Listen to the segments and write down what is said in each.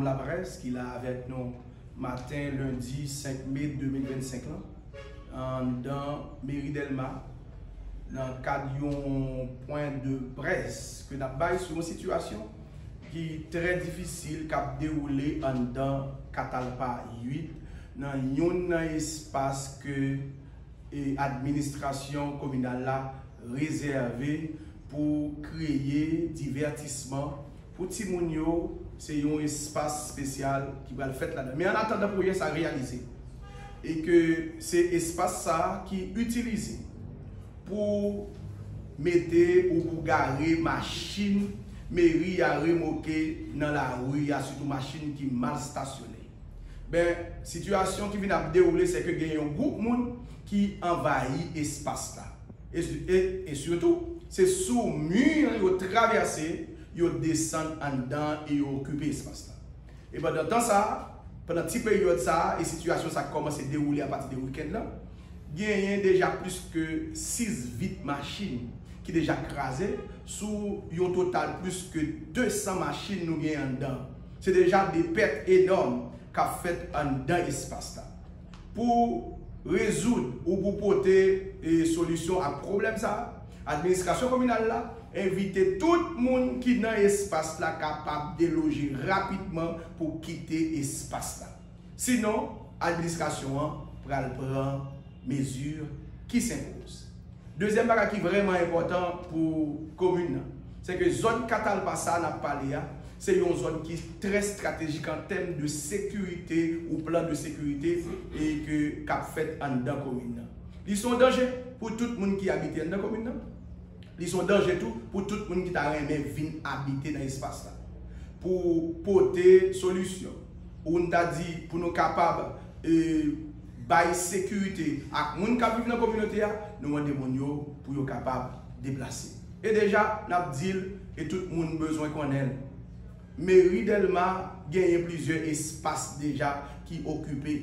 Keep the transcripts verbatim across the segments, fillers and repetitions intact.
Laprès ki la avèk nou maten lendi senk me de mil vennsenk lan, anndan meri Dèlma, nan kad yon pwen de près ke n ap bay sou yon sitiyasyon ki trè difisil k ap dewoule anndan Katalpa uit, nan youn nan espas ke e administrasyon kominal la rezève pou kreye divètisman pou timoun yo. Se yon espas espesyal ki pral fèt ladan. Men an atandan pwojè sa reyalize, e ke se espas sa ki itilize pou mete ou pou gare machin meri a remoke nan lari a, sitou machin ki mal stasyone. Ben, sitiyasyon ki vin ap dewoule, se ke gen yon gwoup moun ki anvayi espas la. E, e, e sitou, se sou mi an yo travèse, yo desann anndan e yo okipe espas la. E pandan tan sa a, pandan ti peryòd sa a, e sitiyasyon sa a kòmanse dewoule apati de wikenn lan, genyen deja plis ke sis vit machin ki deja kraze, sou yon total plis ke de san machin nou genyen anndan. Se deja de pèt enòm k ap fèt anndan espas la. Pou rezoud ou pou pote e, solisyon ak pwoblèm sa a, administrasyon kominal la envite tout moun ki nan espas la kapab deloje rapidman pou kite espas la. Sinon, administrasyon an pral pran mezi ki senpoz. Dezyèm bagay ki vrèman enpòtan pou komin nan, se ke zòn Katalpa sa a n ap pale a, se yon zòn ki trè estratejik an tèm de sekirite ou plan de sekirite e ke k ap fèt anndan komin nan. Li se yon danje pou tout moun ki abite anndan komin nan. Li se yon danje tou pou tout moun ki ta renmen vin abite nan espas la. Pou pote solisyon, ou n ta di pou nou kapab e, bay sekirite ak moun k ap viv nan kominote a, nou mande moun yo pou yo kapab deplase. E deja, n ap di l, e tout moun bezwen konnen l. Meri Dèlma genyen plizyè espas deja ki okipe,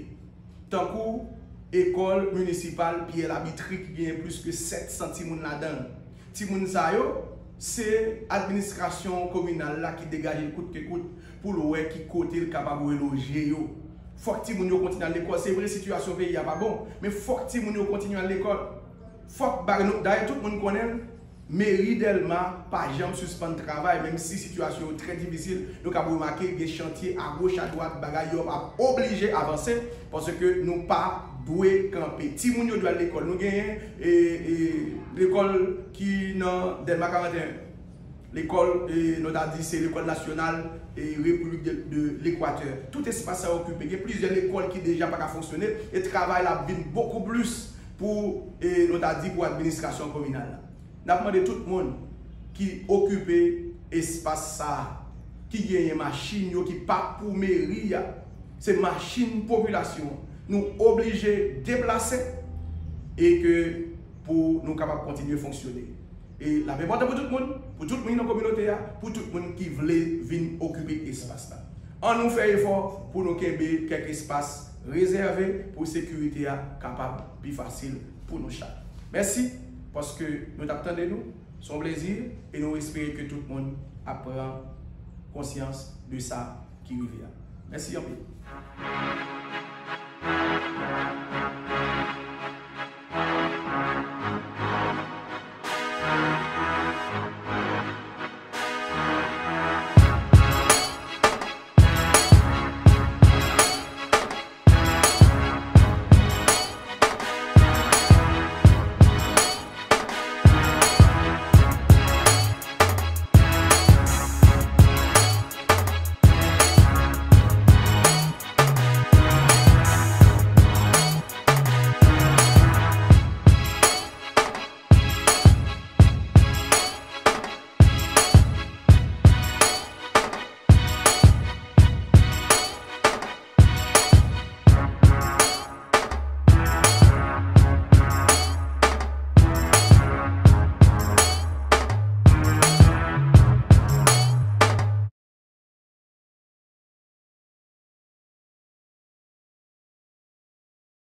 tankou ekòl minisipal Pierre Labitrie ki genyen plis ke sèt san timoun ladan l. Timoun sa yo, se administrasyon kominal la ki degaje l kout ke kout pou l wè ki kote l kapab reloje yo. Fòk timoun yo kontinye al lekòl. Se vre, sitiyasyon peyi a pa bon, men fòk timoun yo kontinye al lekòl. Fòk bagay nou, dayè tout moun konnen l, meri Dèlma pa janm sispann travay, menm si sitiyasyon yo trè difisil. Nou kab remake gen chantye agoch adwat, bagay yo ap oblije avanse, paske nou pa dwe kanpe. Timoun yo dwe al lekòl. Nou genyen e, e, lekòl ki nan Dèlma karannteyen. Lekòl, e, nou ta di se lekòl nasyonal e Repiblik de, de Lekwatè. Tout espas sa yo okipe. Gen plizyè lekòl ki deja pa ka fonksyone e travay la ap vin bokou plis pou, e, nou ta di pou administrasyon kominal la. N ap mande tout moun ki okipe espas sa a, ki genyen machin yo ki pa pou meri a, se machin popilasyon an, nou oblije deplase e ke pou nou kapab kontinye fonksyone. E l ap enpòtan pou tout moun, pou tout moun ki nan kominote a, pou tout moun ki vle vin okipe espas la. An nou fè efò pou nou kenbe kèk espas rezève pou sekirite a kapab pi fasil pou nou chak. Mèsi paske nou t ap tande nou. Se yon plezi e nou espere ke tout moun ap pran konsyans de sa ki rive a. Mèsi anpil.